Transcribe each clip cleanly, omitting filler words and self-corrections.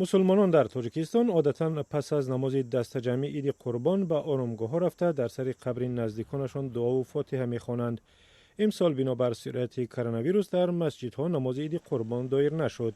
Мусулмонон дар Тоҷикистон одатан пас аз намози дастаҷамъии Иди Қурбон ба оромгоҳҳо рафта, дар сари қабри наздиконашон дуову фотиҳа мехонанд. Имсол бинобар сирояти коронавирус дар масҷидҳо намози Иди Қурбон доир нашуд.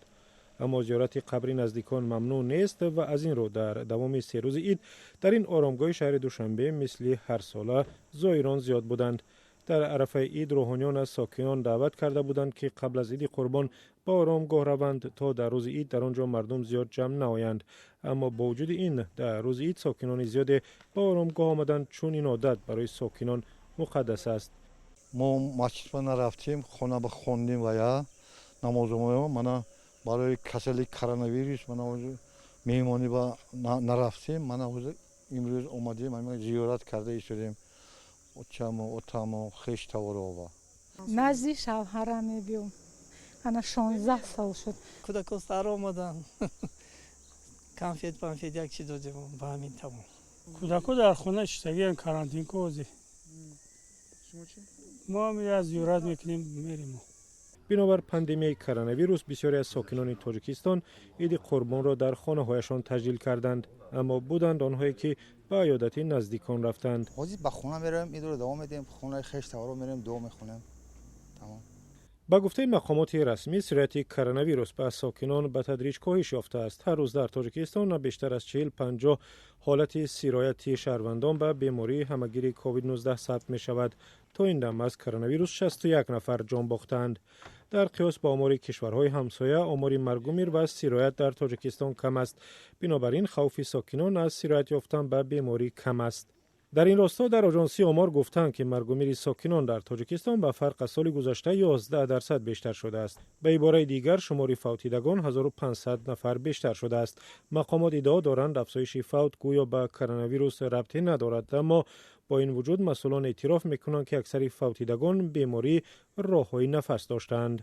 Аммо зиёрати қабри наздикон мамнӯъ нест ва аз ин рӯ дар давоми 3 рӯзи ид дар ин оромгоҳи шаҳри Душанбе мисли ҳарсола зоирон зиёд буданд. Дар арафаи ид рӯҳониён аз сокинон даъват карда буданд, ки қабл аз Иди Қурбон ба оромгоҳ раванд, то дар рӯзи ид дар он ҷо мардум зиёд ҷамъ наоянд. Аммо бо вуҷуди ин дар рӯзи ид сокинони зиёде ба оромгоҳ омаданд, чун ин одат барои сокинон муқаддас аст. Мо масҷидба нарафтем, хона ба хондем ва я намозо. Мана, барои касали коронавирус мана меҳмонӣ ба нарафтем. Мана, имрӯз омадем, зиёрат карда истодем очаму отаму хештаворова. Назди шавҳарам мебиём, ана 16 сол шуд. Кӯдако сар омадан, конфет панфет як чи додем, ба ҳамин тамом. Кӯдако дар хона шиштагиан, карантин кози. Мо ҳам я зиёрат мекунем, мерем. Бинобар пандемияи коронавирус бисёре аз сокинони Тоҷикистон Иди Қурбонро дар хонаҳояшон таҷлил карданд, аммо буданд онҳое, ки ба иёдати наздикон рафтанд. Ҳозир ба хона меравем, идро давом медиҳем, хонаи хеш таворо мерем, дуо мехонем, тамом. Ба гуфтаи мақомоти расмӣ, сирояти коронавирус ба сокинон ба тадриҷ коҳиш ёфтааст. Ҳар рӯз дар Тоҷикистон на бештар аз 40-50 ҳолати сирояти шаҳрвандон ба бемории ҳамагири COVID-19 сабт мешавад. То ин дам аз коронавирус 61 нафар ҷон бохтаанд. Дар қиёс ба омори кишварҳои ҳамсоя, омори маргумир ва сироят дар Тоҷикистон кам аст. Бинобар ин хавфи сокинон аз сироят ёфтан ба беморӣ кам аст. Дар ин росто дар оҷонсии омор гуфтанд, ки маргумири сокинон дар Тоҷикистон ба фарқ аз соли гузашта 11% бештар шудааст. Ба ибораи дигар, шумори фавтидагон 1500 нафар бештар шудааст. Мақомот иддао доранд, афзоиши фавт гӯё ба коронавирус рабте надорад, аммо бо ин вуҷуд масъулон эътироф мекунанд, ки аксари фавтидагон бемории роҳҳои нафас доштаанд.